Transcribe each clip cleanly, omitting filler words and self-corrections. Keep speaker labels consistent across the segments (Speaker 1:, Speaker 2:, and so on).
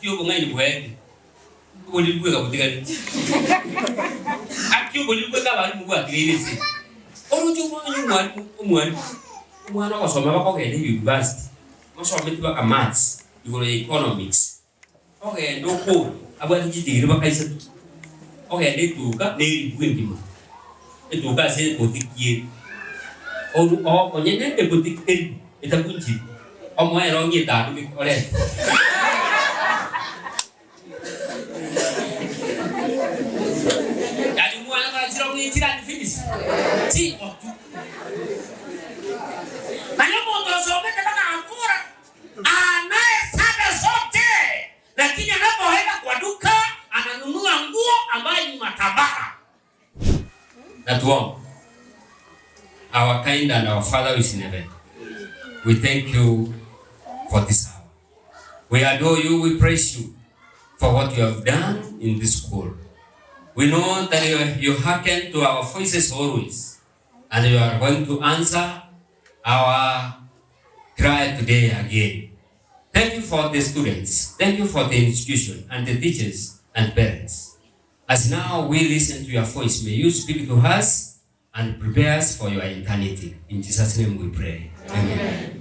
Speaker 1: Gaki obong'aini bwaetire, oboriri bweka botigarete. Gaki oboriri bweka abarimu bwatigaire ase eye. Oroche omwana omwarimu omwarimu, omwana ogosoma bakogenda eyunivasiti, mosometi mpaka maths, igoro ya economics, ogende okore abwate chidigiri mpaka isato, ogende etuka na eribu engima, etuka ase ebotiki ere, oru omonyene ebotiki eribu etakunchiri, omoe erongi etandogete orete. Yaani omwana kora chirongi chirani finish chingotu. Naye omonto osomete mpaka agakora Anayesabe zote, lakini anapoenda kwa duka ananunua nguo ambayo ni matabaka. Na tuombe. Our kind and our Father who is in heaven, we thank you for this hour. We adore you, we praise you for what you have done in this school. We know that you, you hearken to our voices always, and you are going to answer our cry today again. Thank you for the students. Thank you for the institution and the teachers and parents. As now we listen to your voice, may you speak to us and prepare us for your eternity. In Jesus' name we pray. Amen.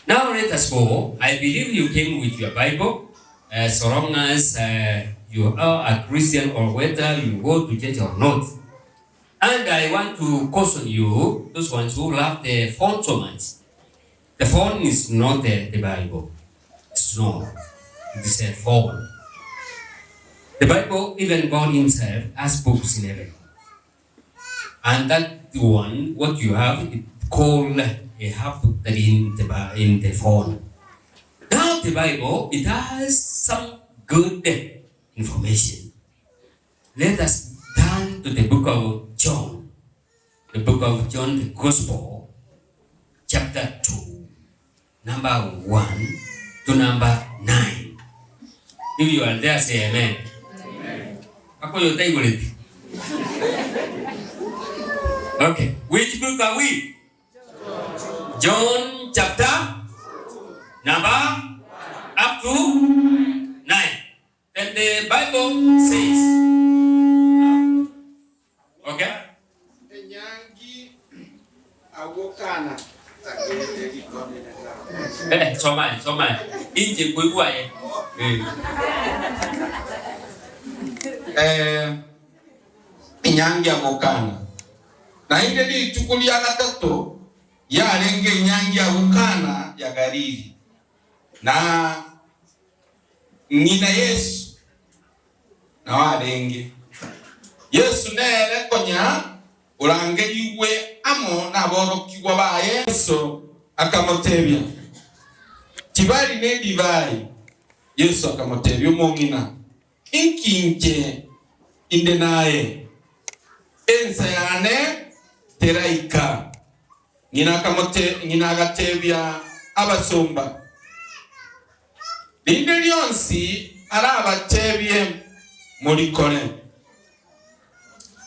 Speaker 1: Now let us go. I believe you came with your Bible. Uh, so long as uh, you are a Christian or whether you go to church or not. And I want to caution you, those ones who love the phone so much. The phone is not the, the Bible. It's not. It is a phone. The Bible, even God Himself, has books in heaven. And that one, what you have, it called a app that in the, in the phone. Now the Bible, it has some good information. Let us turn to the book of John, the book of John, the Gospel, chapter 2, number 1 to number 9. If you are there, say amen. Akoyo taigoreti. Okay, which book are we? John chapter number up to 9. And the Bible says, okay?
Speaker 2: Enyangi agwo Kana.
Speaker 1: Eh, soma, soma. Inche nkoigwa aye. Eh.
Speaker 2: Eh, enyangi agwo Kana. Naende rituko ria gatato yarenge enyangi agwo Kana ya Galili, na Ng'ina Yesu nao arenge. Yesu nere konya orangerigwe amo naborokigwa baye. Yeso akamotebia, Tibari nedivai. Yeso akamotebia omong'ina, Inki inche inde naye? Ensa yane teraika. Ng'ina agatebia abasomba, Rinde rionsi arabatebie, morikore.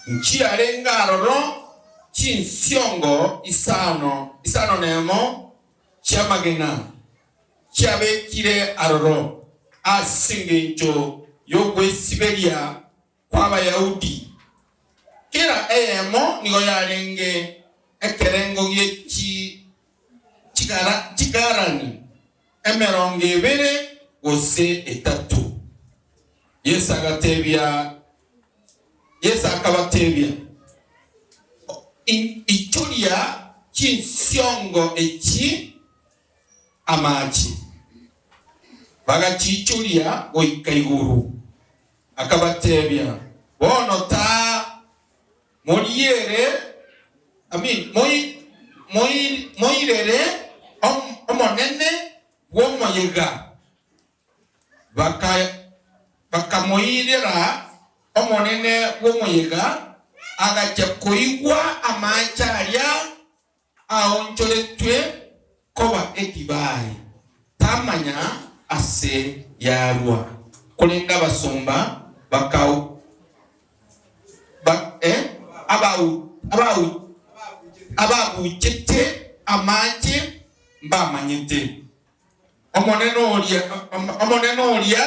Speaker 2: Nchiarenge aroro chinsiongo isano isano nemo chi'amagena chiabekire aroro ase engencho y'ogwesiberia kw'Abayahudi, kera eyemo nigo yarenge ekerengo gie chigarani emerongo ebere gose etato. Yeso agatebia Yeso akabatebia, Ichoria chinsiongo echi amache. Bagachiichoria goika igoro. Akabatebia, Bono taa moriere, I mean, moi, moi, moirere omonene bw'omoyega. Baka, bakamoirera omonene bw'omoyega, agachia koigwa amache aria aonchoretwe koba edivai, tamanya ase yarua, korende abasomba bakau ba eh, abau abau ababuchete amache mbamanyete. Omonene oria Omonene oria.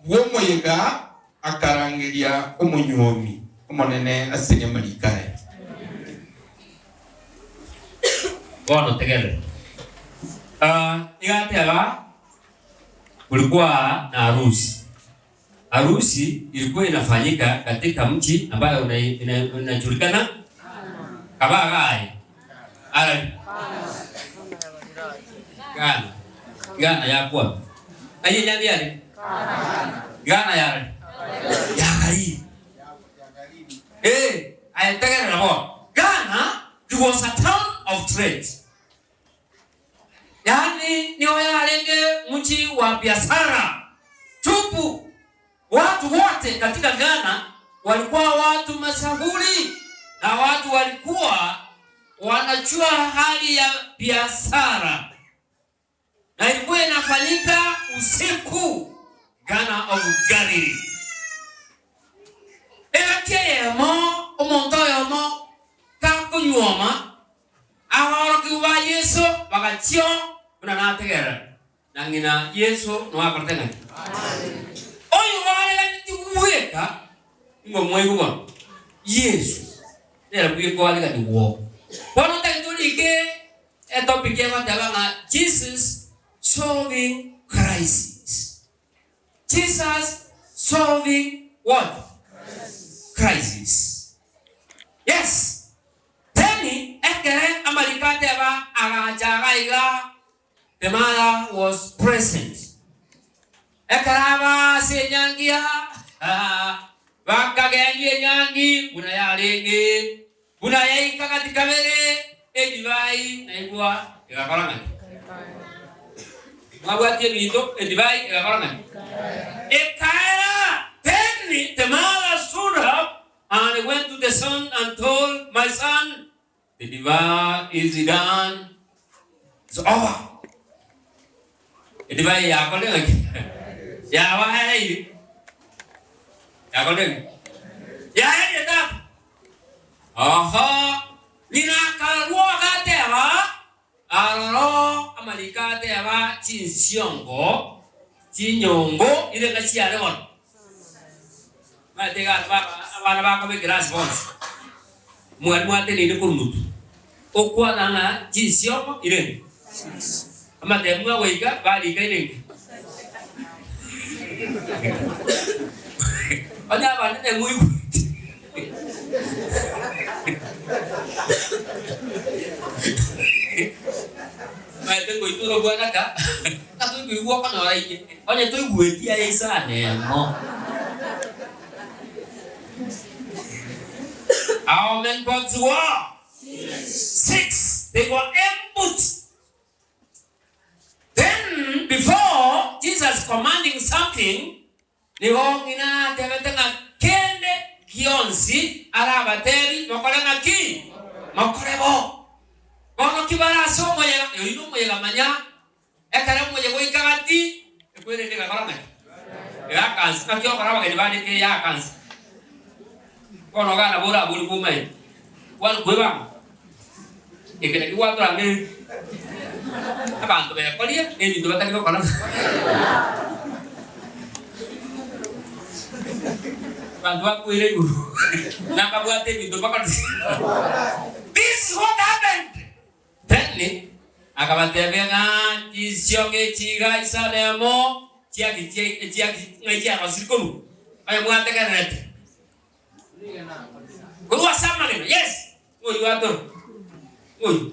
Speaker 2: bw'omoyega akarangeria omonyuomi omonene ase amariko aye.
Speaker 1: Bono tegerera. Ah, nigo ateba, Kulikuwa na harusi. Harusi ilikuwa inafanyika katika mji ambayo inajulikana Kabagaye. Arari. Ghana. Ghana yakwa. Aye nyangi yare. Ghana yare. Ya Galili. Eh, aye tegerera bono. Ghana it was a town of trade. Yaani nigo yarenge mji wa biashara tupu. Watu wote katika Ghana walikuwa watu mashuhuri na watu walikuwa wanajua hali ya biashara, na ilikuwa inafanyika usiku Ghana of Galilee. Engaki eyemo omonto oyomo kakonyuoma Aborokigwa ba Yeso bagachia buna nategerera, na ng'ina Yeso noakorete ng'aki? Oyoareganetie bweka, nigo mwaigwa bono, Yeso nere bweka oareganigwa oo. Bono ntagete orike etopic egoteba ng'a Jesus solving crisis. Jesus solving what? Crisis. Yes. Then ekere amariko ateba agacha iga iga, the mother was present. Ekero aba ase enyangi ya bakagendia enyangi buna yarenge, buna yaika gati kabere, edivai naigwa egakora ng'aki? Mwabwatia ebinto, edivai egakora ng'aki? Ekaera. Then the mother stood up And went to the son and told, My son, the divai is done. It's over. Edivai yakorire ng'aki? Yabaereire. Yakorire ng'aki? Yaerire tata. Oho, ng'ina akarua agateba, aroro amariko ateba chinsiongo, chinyongo ire ng'a chiare bono. Omanyete iga abana bakoba ekerasi bonsi, mwalimu ateneine korwa motwe, okwana ng'a chinsiongo irenge, amatemu agoika barika irenge. Onye abanene moigwete. Omanyete ngoitwa ore obwana ka, ng'a toikoigwa okonyora inye. Onye toigweti aye isano emo. How many pots were? Six. They were empty. Then before Jesus commanding something, nigo ng'ina atebete ng'a kende gionsi arabatebi mokore ng'aki? Mokore bo. Bono ki bare ase omoyega, oyio nomoyega manya Ekero omoyega oika gati, ekwerende egakora ng'aki? Egakansa. Naki okora abageni bande keyakansa. Bono iga nabo oraborigwe omaete. Kwani kwebanga? Eke nakio gwatorangereria. Abanto bekorie na ebinto batari gokora. Abanto bakwire igoro nababwate ebinto bakore. This is what happened. Then akabatebia ng'a chinsiongo echi iga isano emo chiaki ng'ai chiarosire korwa onye mwategererete korwa ase amagena, yes, ng'oyio atore ng'oyio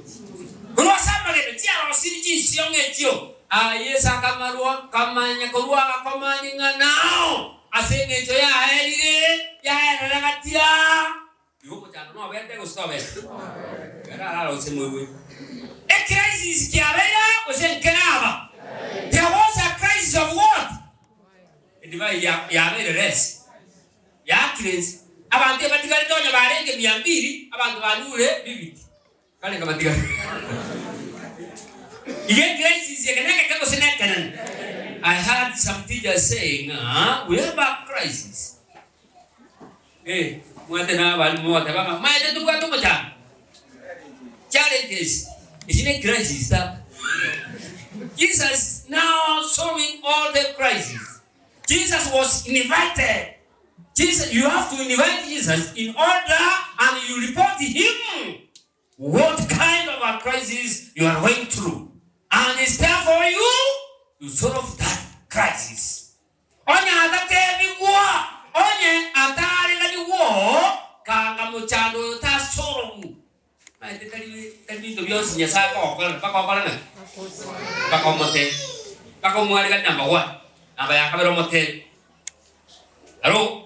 Speaker 1: korwa ase amagena chiarosire chinsiongo echio. Aa Yeso akamarwa kamanya korwa agakomanya ng'a nao ase engencho yaerire yaerera gati aa. Igo omochando nobete gose tobete? Ekero arare gose moigwe. Ecrisis kiabeire aa gose nkeraba? There was a crisis of what? Edivai yabeire less. Yaakire inse. Abanto ebatigarete onye barenge mia mbili, abanto banyure bibiti. Barenge batigare. Igo ecrisis eke negeke gose nekenene? I heard some teachers saying ng'a we have a crisis. Eh, mwete na abalimu mogoteba ng'a maete tobwate omochando. Challenges, echi ne crisis ta. Jesus now solving all the crisis. Jesus was invited. Jesus, you have to invite Jesus in order and you report him what kind of a crisis you are going through and is there for you to solve that crisis. Onye atatebigwa, onye ataareganigwa, kanga mochando oyo tasorobu. Omanyete tari tari binto bionsi Nyasae akogokorera, mpaka okore ng'aki? Mpaka omotebie, mpaka omwariganie number one, namba ya kabere omotebie. Aro,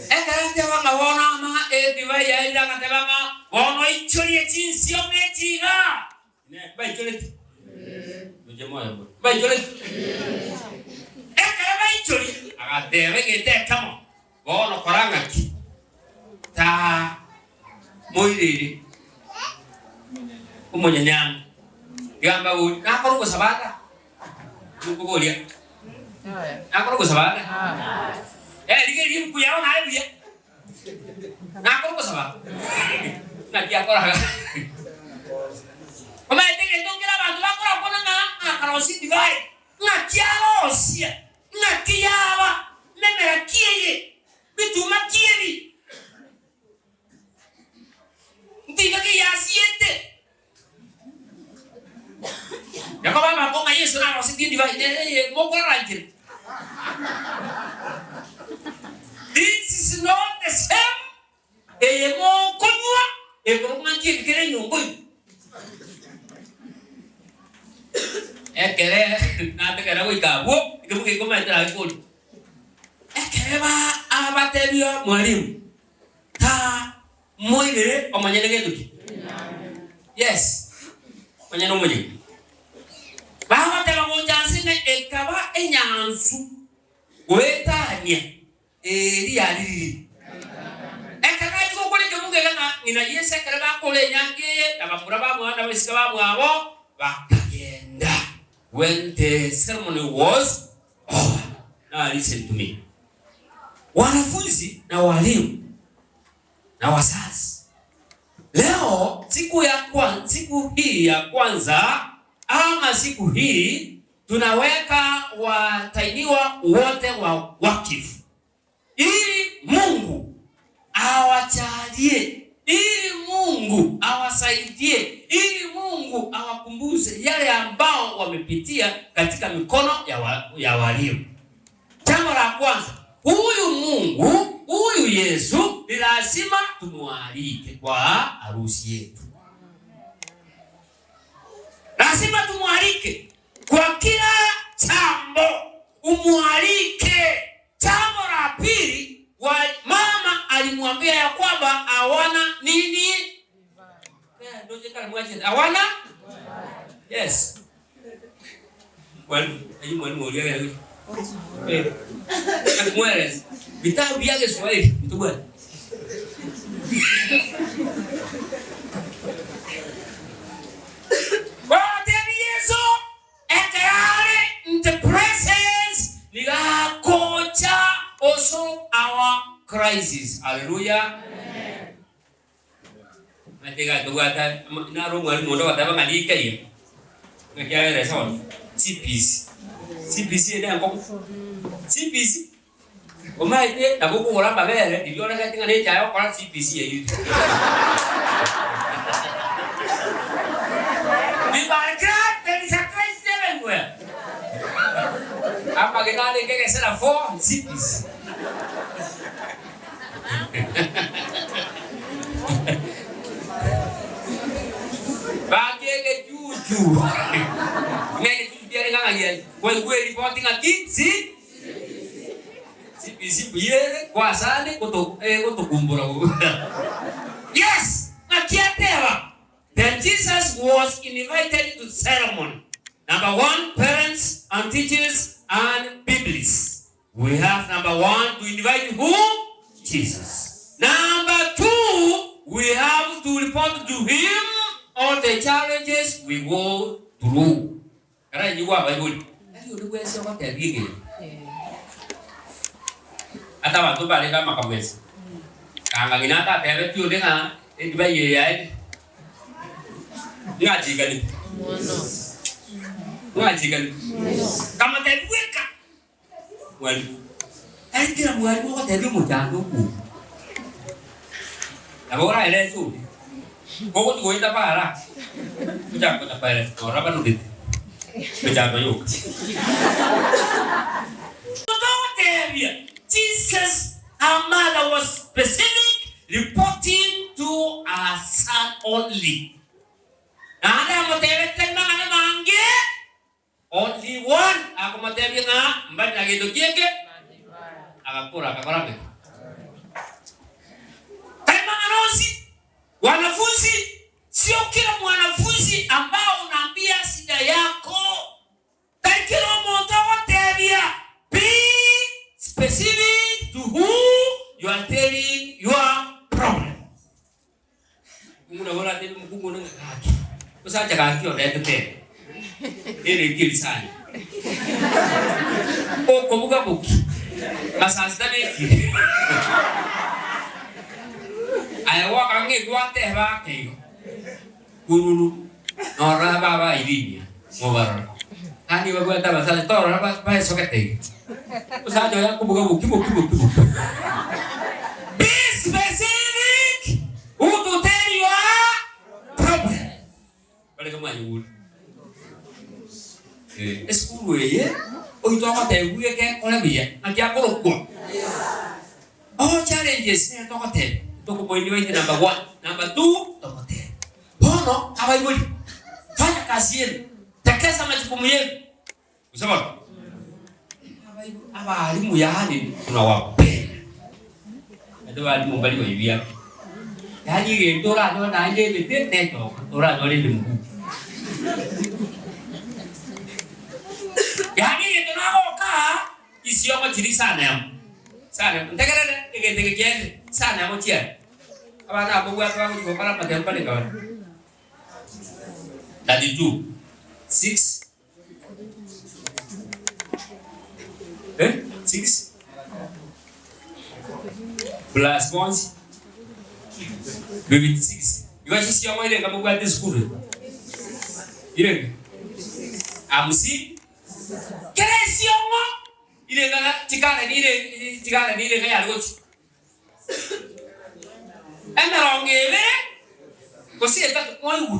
Speaker 1: ekero ateba ng'a bono ama edivai yaerire agateba ng'a bono oichorie chinsiong'a echi iga. Inee, mbaichoreti? Mochie moyo more. Mbaichoreti? Ekero baichorie, agateba egento ekemo, Bono kora ng'aki? Taa moirere omonyanyangi. Tiga mbaborie, nakora ogosaba ata? Mokoboria, nakora ogosaba ata? Eh, rigereria ebuku yao naye buya. Nakora ogosaba? Naki akoraga? Omanyete egento nkere abanto bakora okona ng'a ng'akarosia edivai, ng'aki arosia, ng'aki yaba, memera ki eye, bituma ki ebi, ntinga ki yasiete. Yakobo abakonga ng'a Yeso narosetie edivai nere eye mokorora inche. This is not the same eye mokonywa ekorokwa ng'a nkieni kere enyomba ime. Ekere nategera goika abwo, ekebugu gekomanyete nagekoria. Ekere ba abatebia mwalimu, ta moirere omonyene gento ki? Yes, omonyene omonyene. Bagoteba gocha nse ng'a ekaba enyansu goetania eri yaririre. Ekero achia gokora ekebugu eke ng'a ng'ina Yeso ekero bakora enyangi eye, na bamura bamwabo na abaiseke bamwabo bakagenda. When the ceremony was over. Now listen to me. Wanafunzi na walimu na wazazi, leo siku ya kwan, siku hii ya kwanza ama siku hii tunaweka watainiwa wote wa wakifu ili Mungu awajalie, ili Mungu awasaidie, ili Mungu awakumbuze yale ambao wamepitia katika mikono ya, wa, ya walimu. Jambo la kwanza, huyu Mungu huyu Yesu ni lazima tumwalike kwa harusi yetu. Lazima tumwalike kwa kila jambo, umwalike. Jambo la pili, wa mama alimwambia ya kwamba hawana nini? Hawana? Yes. Mwalimu, vitabu vya Kiswahili mtu Yesu ekero are in the presence nigo agocha also our crisis. Hallelujah. Omanyete iga tobwate naro omwalimu onde ogoteba ng'a rika iga, ng'aki aerese bono, CBC, CBC ere enkong'u, CBC, omanyete nabo okogora amabere riria oregete ng'a na echae ogokora CBC eyio. By God there is a Christ everywhere. Amagena arenge egesera 4 CBC. Bake egechuchu. Ng'a egechuchu kiare ng'a ng'aki aye. Kwaigwa eripoti ng'a ki? Si CBC mbuya ere kwasande goto egotokumbura Yes! Ng'aki ateba? Then Jesus was invited to ceremony. Number one, parents and teachers and biblists. We have number one to invite who? Jesus. Number two, we have to report to him all the challenges we go through. Kara inyigwe abaibori, tari onde bwensi ogotebia egento. Ata abanto mbarenge amakabwesi. Kanga ng'ina atatebetie onde ng'a edivai eye yaye ng'achikani. Ng'achikani. Kamotebia bweka. Mwalimu. Tari kera mwalimu ogotebia omochando okwo. Nabo oraerese onde. Ogochi goeta para, ochake konya koeresa norora banogete emechando yoka. Togotebia Jesus her mother was specific reporting to her son only. Naende amotebetie tari mang'ana mange. Only one akomotebia ng'a mbari na gento kienge, agakora akakora ng'aki? Tari mang'ana onsi, wanafunzi, sio kila mwanafunzi ambao unaambia shida yako, tari kera omonto ogotebia, be specific to who you are telling your problem. Omokungu nabo oratebie omokungu onde ng'a gaki, osacha gaki ondetete ere, ereti erisani, okobuga boki, masasi tabekire. Aye goaka ng'a egwateba ake igo, kururu, norora baba Irinia, mobarora. Yaani babwate abasacha, torora baesogete iga. Omosacha oyo akobuga boki boki boki boki. Be specific who to tell your problem. Bareke mwanyigure. Eh, esukuru eye oito agotebigwa eke ekore buya naki akorokwa. All challenges nere togoteba tokomoinvite number one, number two togoteba. Bono abaibori fanya kazi yenu, tekesa majukumu yenu. Gose bono abalimu yaani tunawapenda naende abalimu mbari goibia yaani egento oranyore naende emete netoka oranyore ende mguu yaani egento nagoka aa isiongo chiri sana emo sana emo ntegerere egento eke kiaerire sana emo chiaye abana aba mbabwate bagochi gokora amatemo bare nka bare 32 6 Eh? 6 plus bonsi 56 igo chisiongo irenga mobwate esukuru irenga hamsini kera esiongo irenga na chikara nire chikara nirenga yare gochi emerongo ebere gose etato moigwe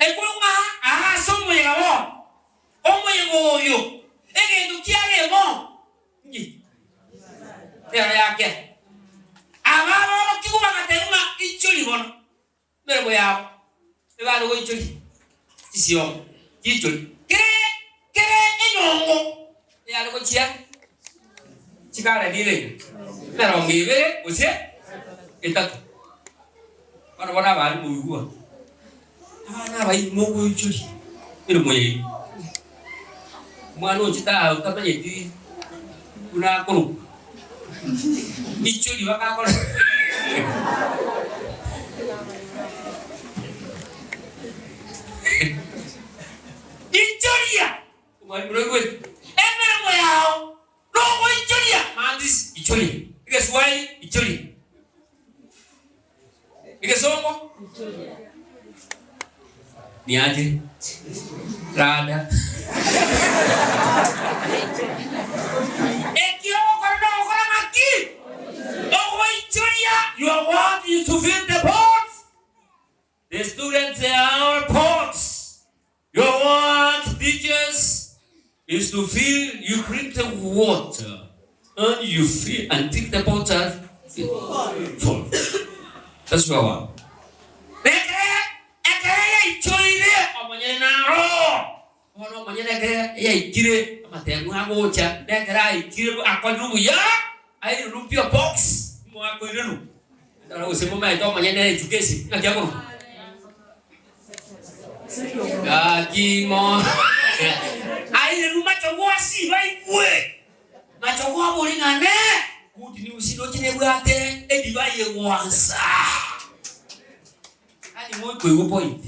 Speaker 1: Ekuru ng'a aa ase omoyega bono, omoyega oyo, egento kiare bono nki? Ero yakera. Aba aborokigwa bagateba ng'a ichori bono emeremo yabo, ebare goichoria chisiongo chiichori kere kere enyongo eyare gochia chigarani ere emerongo ebere gose etato. Bono bono abare moigwa, abana abairi mogoichoria emeremo yaino. Omwana ochete aa otamanyeti buna akorokwa, ichoria mpaka akore ichoria omwalimu noigwete emeremo yao Nogoichoria maandisi, ichoria. Egeswahili, ichoria. Egesongo, niaje rada. Eki ogokora nogokora ng'aki? Ogoichoria, your work is to fill the pots. The students are our pots. Your work, teachers, is to fill, you bring the water and you fill until the pots are full. That's your work. Ekere ekere yaichoire omonyene naro bono omonyene ekere yaikire amatemu agocha nekere aikire akonyire buya airwe pure box moakoirerwa Ekero gose momaete omonyene education ng'aki akorokwa? Gaki mo airerwe machogu ase baigwe machogu abori ng'a ne good news ndoche nebwate edivai egwansa. Yaani mokoigwa point.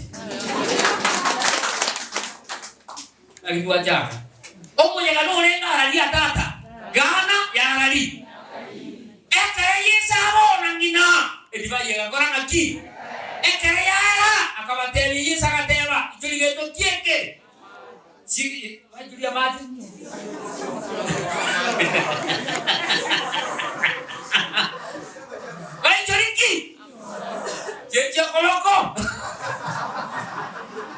Speaker 1: Naki twachaka. Omoyega norenge araria tata, gana yarari. Ekero Yeso abona ng'ina edivai egakora ng'aki? Ekero yara, akabatebia Yeso agateba, Inchuo rigento ki eke? Chi- baichuria amache. Baichorie ki? Chenchia okoboko.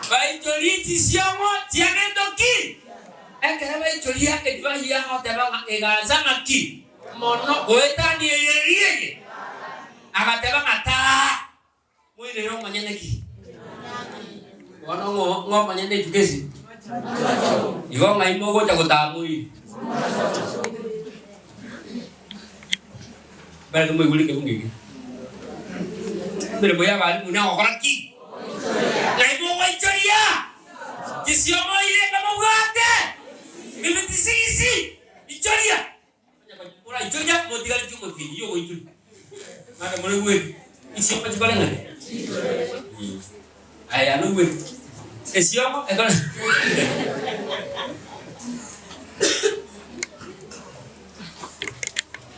Speaker 1: Baichorie chisiongo chia gento ki? Ekero baichoria edivai agoteba ng'a egansa ng'aki mono goetania eria eye, agateba ng'a taa, moirere omonyene ki? Bono ng'o ng'o omonyene etuko ase? Igo ng'ai mogocha gotaa moire? Mbare tomoigure ekebungo eke. Emeremo y'abalimu nagokora ki? Ng'ai mogoichoria? Chisiomoire mbamobwate, Mimitisisi, ichoria. Onye moraichoria, motigaretie omotienyi ogoichoria. Mara moraigwete, chisiongo chikore ng'aki? Aya noigwete, esiongo ekore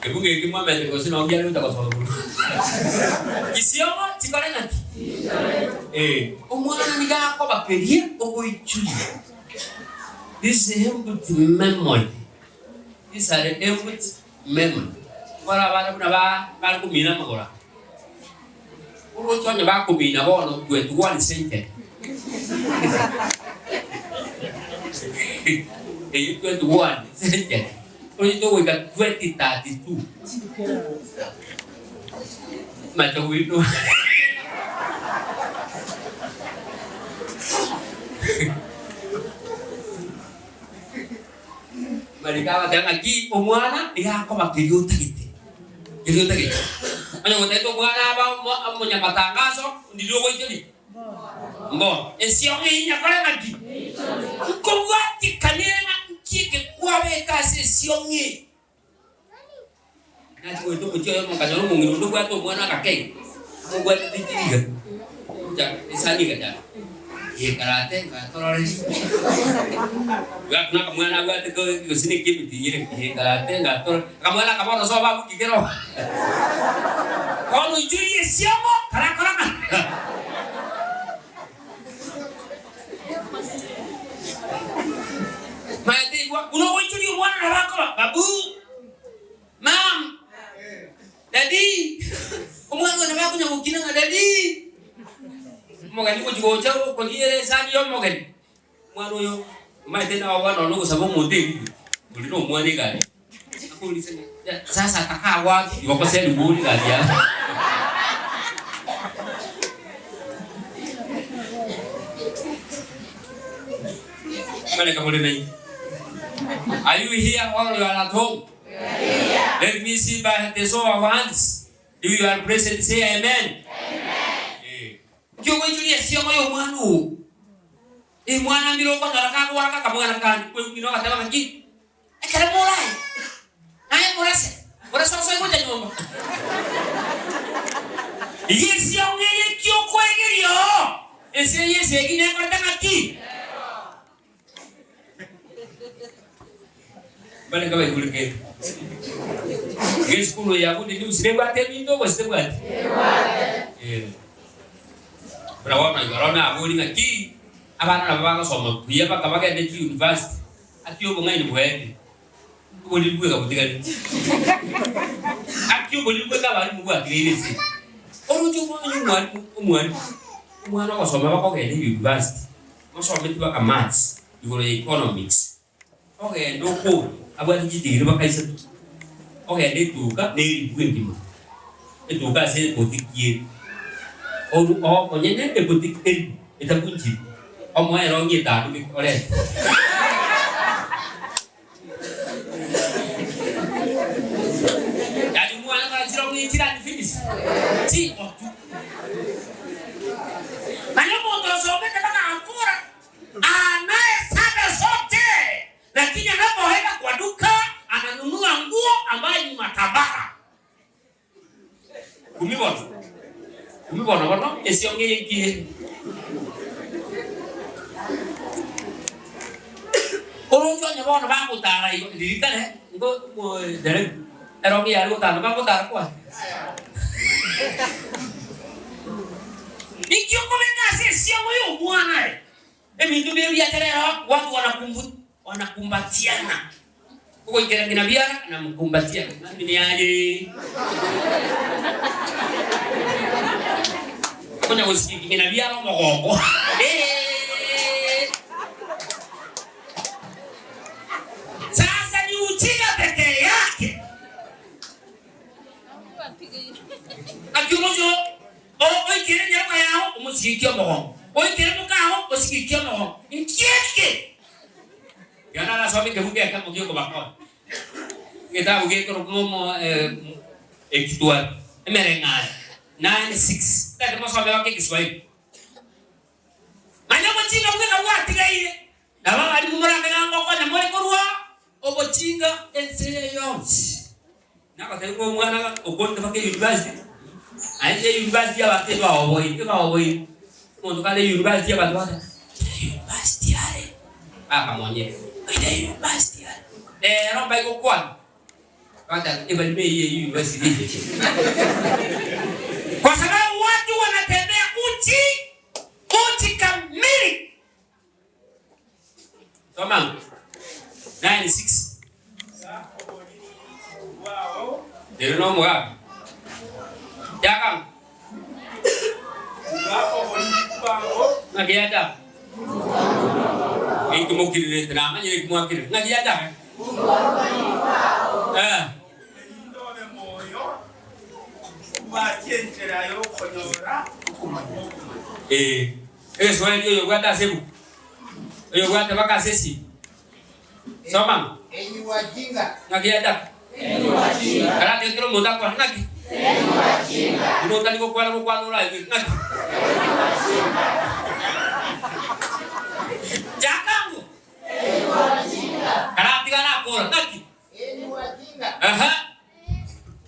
Speaker 1: Ebuku eke mwamanyete gose nao kiare gocha gosoa korwa. Chisiongo chikore ng'aki? Eh, omwana nigo akoba keria ogoichuria. This empty memory. These are empty memory. Nkore abana buna ba bare komina amagoro aya. Oroche onye bakomina bono 21 century. Eyio 21 century. Oroche togoika 2032. Mache goitwa. Mariko agateba ng'aki omwana nigo akoba keria otagete, keria otagete. Onye gotagete omwana abe omo- omonyamatangaso, ndiria ogoichoria mbono. Ensiongo eyio nyakore ng'aki? Nkobwatikania ere ng'a nki eke kwabeka ase ensiongo eye. Nachia goeta omochie oyomo nkanyora omong'ina onde obwate omwana agakei, amobwatete chiriga, gocha esani egachaka, gekarate ngatorore, buna akamwana abwate ko gose na ekiemetinyire gekarate ngatorore, akamwana akaba orosoba abwo ki kero bono oichorie esiomo karakora ng'a. Maete igwa buna ogoichoria omwana nabo akoba babu, mam, daddy. Omwana oyo nabo akonya gokina ng'a daddy. Omogeni gochi gocha okoriera esani ya omogeni, omwana oyo omanyete nabo bono nonya ogosaba omonto ebuku, oria na omwana egari, akorise ng'a sasa atakaa wapi igo okoseriwa ore egari yabo. Bareka more nainwe. Are you here or you are at home? Let me see by the show of hands. If you are present, say amen. Eh. Nki ogoichoria esiomo ya omwana oo? Emwana mbire okonyora kagoaka akamwana kande kweng'ina ogateba ng'aki Ekero morae, naye morase, morase osoe gocha nyomba. Rigia esiongo eye ki okoegeria oo, ense eye esegi nekorete ng'aki? Mbarenge abaigurikete. Iga esukuru eye ya Good News nebwate ebinto gose tebwati? Eh. Buna bono igoro nabori ng'aki, abana nabo bagosoma buya mpaka bagende chiuniversity. Ati obong'aini bwaetire, oboriri bweka botigarire. Ati oboriri bweka abarimu bwatigaire ase eye. Oroche omwana omwalimu omwalimu, omwana ogosoma bakogenda university, osometi mpaka maths, igoro ya economics, ogende okore abwate chidigiri mpaka isato, ogende etuka na eribu engima, etuka ase ebotiki ere, oru omonyene ebotiki eribu etakunchiri. Omoe erongi etanduke orente. Yaani omwana kora chirongi chirani finish. Chingotu. Naye omonto osomete bagakora anaye sare zote lakini anapoenda kwa duka ananunua nguo ambayo ni matabaka. Kumi bono, kumi bono bono esiongo eye nki ere? Oroche onye bono bagotara igo riria kare nigo dereva erongi yare gotara bagotara kware. Ninki okobeka ase esiongo ya omwana aye? Ebinto mbire biacha rero watu wanakumbu wanakumbatiana. Ogoikera ng'ina biara anamukumbatia, mami niaye. Okonya gosiki ng'ina biara omogoko. Sasa ni ujinga peke yake. Naki omochie oikere enyaroka yao omosigikie omogongo, oikere mokao osigikie omogongo. Nki eke? Yohana arasome ekebugu ekemo gi'okobakonya, egetabu gekorokwa ng'a Ekitwari, Emereng'anio 9:6. Ntagete mosome baka Egeswahili. Manya obochinga bweka bwatigaire, nabo abarimu morange ng'a ngokonya more korwa obochinga ense eye yonsi. Nagotebi ng'a omwana okorete mpaka eyunivasiti, naende eyunivasiti y'abanto ebaoboire, ebaoboire. Omonto kare eyunivasiti abanto bagoteba, oyo eyunivasiti are, bakamonyera, oyo eyunivasiti are. Rero mbai gokwana, bagoteba ebarimo eyio eyunivasiti eye. Kwa sababu watu wanatembea uchi, uchi kamili. Soma 9:6. Ere nomogaka. Yakanga. Ng'aki yachaka? Ninki mokirirete? Namanyire eki mwakirire. Ng'aki yachaka? Eh. Eh. Egeswahili oyobwate ase ebuku, oyobwate mpaka ase esimi. Soma.
Speaker 3: Enyi wajinga.
Speaker 1: Ng'aki yachaka? Karate ekero omonto akwana ng'aki? Buna otari gokwana gokwana oraigwe ng'aki? Chaka ango. Karatiga arakora ng'aki?
Speaker 3: Enyi wajinga.
Speaker 1: Aha.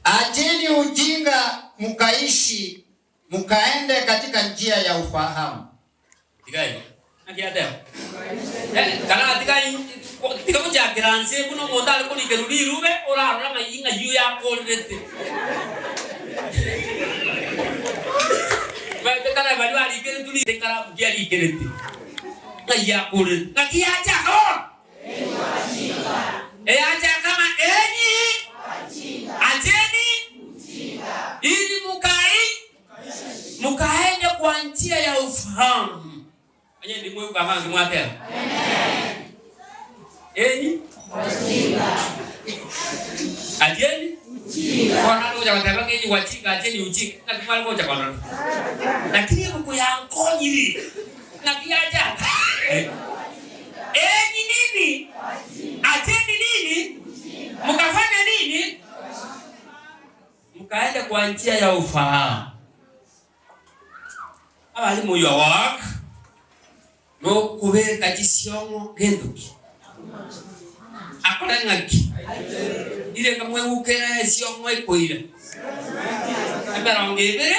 Speaker 3: Acheni ujinga mukaishi Mukaende katika njia ya ufahamu.
Speaker 1: Tiga igo. Naki ateba? Eh, kana tiga tiga gochakera nse buna omonto are korikerwa rirube orarore ng'a ng'ai oyo akorerete. Omanyete kare baria barikeretwe ri ekaramu ki arikerete ng'ai akorerete. Ng'aki yachaka bono? Eyachaka ng'a enyi acheni ili mukai mukaende kwa njia ya ufahamu. Onye ndimwe abange mwateba enyi acheni bono nare gocha goteba ng'a enyi wachinga acheni ujinga naki mware gocha kondora lakini ebuku yankonyire Naki yachaka? Enyi nini? Acheni nini? Mukafanya nini? Mukaende kwa njia ya ufahamu. Abalimu your work nokobeka chisiong'o gento ki? Akore ng'aki? Irenge mwegukera esiong'o ekoira emerongo ebere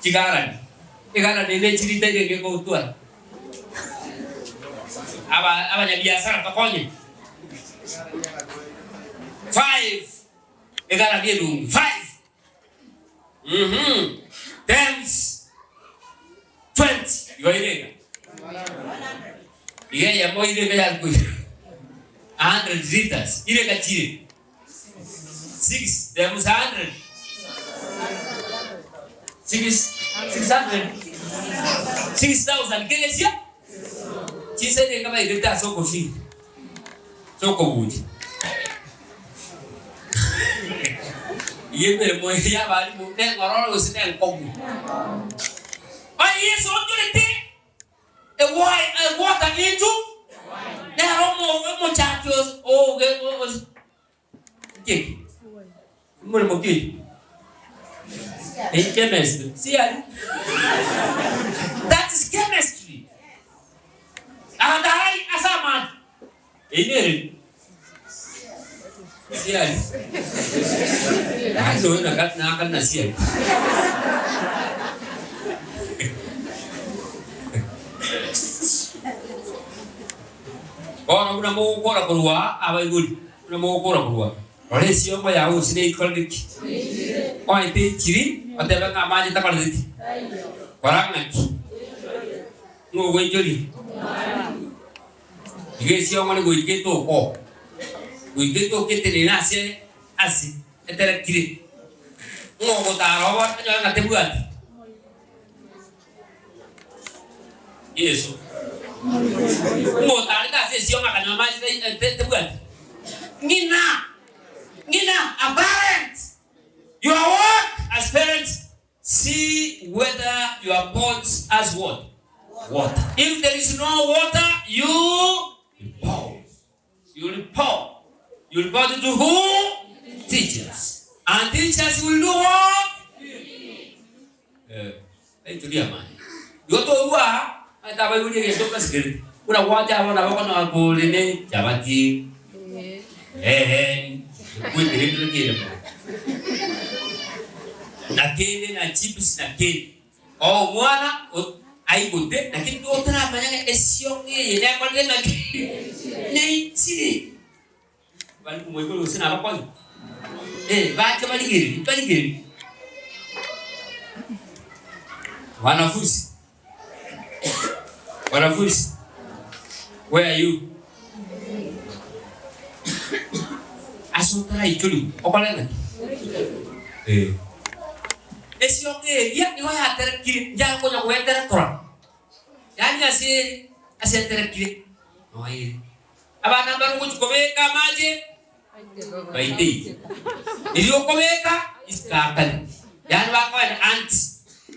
Speaker 1: Chigarani, egarani ne chirita irenge gotwara. Aba abanyabiasara tokonye. Five egarani erungi five mhm times 20 igo irenga iga eyemo irenga yari koira 100 liters irenga chire 6 times 100 6 600 6000 kegesia chinsa nigo bairete ase okofiri ase okobucha iga emeremo eye y'abalimu neng'ororo gose nenkong'u onye Yeso ochorete Egwaka into nere omochaki ki? Omoremo ki? Chemistry. Siari. That is chemistry. Agatari ase amache. Eyio nere. Siari. Lakini oyo nakare na siari. Bono buna mogokora korwa abaibori, buna mogokora korwa rora esiongo yao gose neikorire ki? Oete enchiri otebe ng'a amache takoreti ki? Kora ng'aki? Ng'o ogwenchoria? Iga esiong'ore goika etoke goika etoke etenene ase ase eterekire. Ng'o ogotara obo onyore ng'a tebwati? Yeso. Ng'o otarete ase esiong'o akanywa amache tai- te- tebwati? Ng'ina, ng'ina, a parent, your work as parents See whether your pot has what? Water. If there is no water, you report. You report. You report to who? Teachers. And teachers will do what? Eh, aituria amani. Igo torua, maete abaibori egento mbasikerete. Buna gwacha abana bakonyora kore ne chabati. Eeh, ekweterete kende mono. Na kende na chips na kende. Oo omwana o- aigote lakini totaramanya ng'a esiong'a eye nekorire ng'aki? Neichire. Bari komoigwa gose nabakonye. Eh, bache barigererie, barigererie. Wanafunzi, wanafunzi, where are you? Ase otaraichorigwa, okore ng'aki? Eh. Esiongo eria nigo yaterekire, nchare konya goeterekora. Yaani ase ase eterekire, noere. Abana mbare ogochia kobeka amache baiteire. Riria okobeka isikakani, yaani bakoenda anti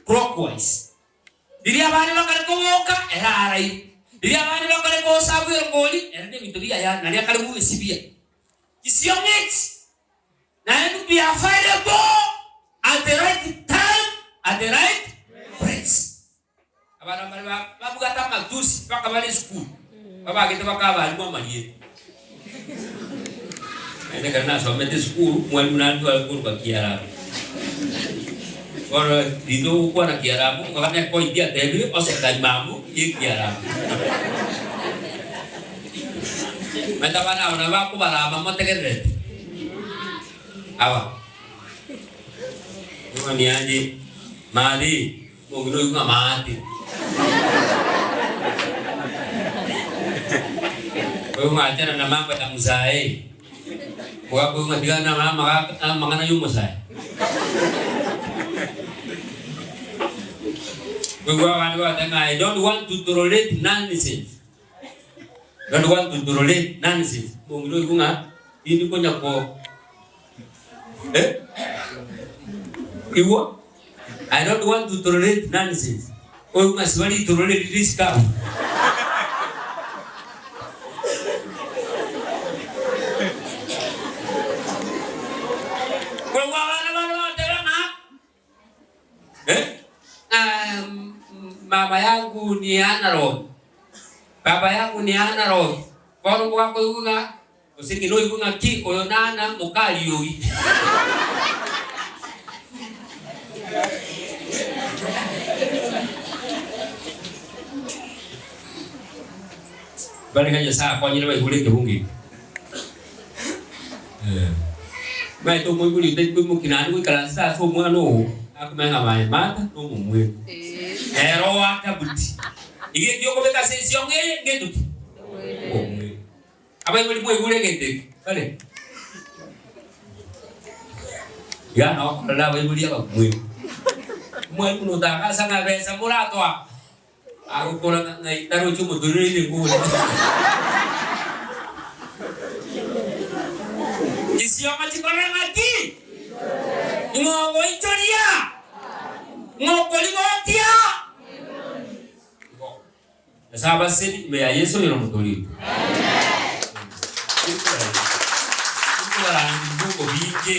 Speaker 1: clockwise. Riria abande bakare koboka, ere araire. Riria abande bakare kosabu erongori, ere nebinto biaye naria akare gobisibia. Chisiongo echi naende be available at the right time at the right place. Abana mbare babwate amatusi mpaka bare esukuru, babagete bakaba abalimu amarieta. Naende ekero nasomete esukuru, omwalimu nantware korwa Kiarabu. Bono rinde ogokwana Kiarabu, nkaba ne point atebire, oseka imamu ye Kiarabu. Omanyete abana aba nabo bakobarama motegererete. Aba, nigo niaye, maari. Omong'ina oyio ng'a maate. Oyo ng'a achana na mambo ya musae. Omogaka oyio ng'a tigana na amagaka amang'ana ya omosae. Koigwa abande bagoteba ng'a I don't want to tolerate nonsense. Don't want to tolerate nonsense. Omong'ina oyio ng'a tindi konya ko eh? Igwa? I don't want to tolerate nonsense. Oyo ng'a siba ritorore rire isiko abwo. Koigwa abana bane bagoteba ng'a eh, ng'a mama yangu ni analog, baba yangu ni analog. Bono mwakoigwa ng'a Gose ng'ina oigwe ng'aki oyo nana mokariogi. Barenge Nyasae akonyire baigure ekebungo eke. Eh. Omanyete omoibori otari koimokia naende goikaransa ase omwana oo, akomanya ng'a maye mata na omomwenu. Ere oaka buti. Iga eki okobeka ase ensiongo eye ngento ki? Omomwenu. Abaibori mwaigure egento eke kare? Iga nokorora abaibori abakumwenu. Omwalimu notangasa ng'a besa moratoa, agokora ng'a ng'ai tarochi omotorero oire ngore. Chisioma chikorora ng'aki? Ng'o ogoichoria? Ng'o okorigokia? Igo. Nyasae abasesenie ime ya Yeso oyore Omotoori oito. Tiri kobarandia ebibungo binge.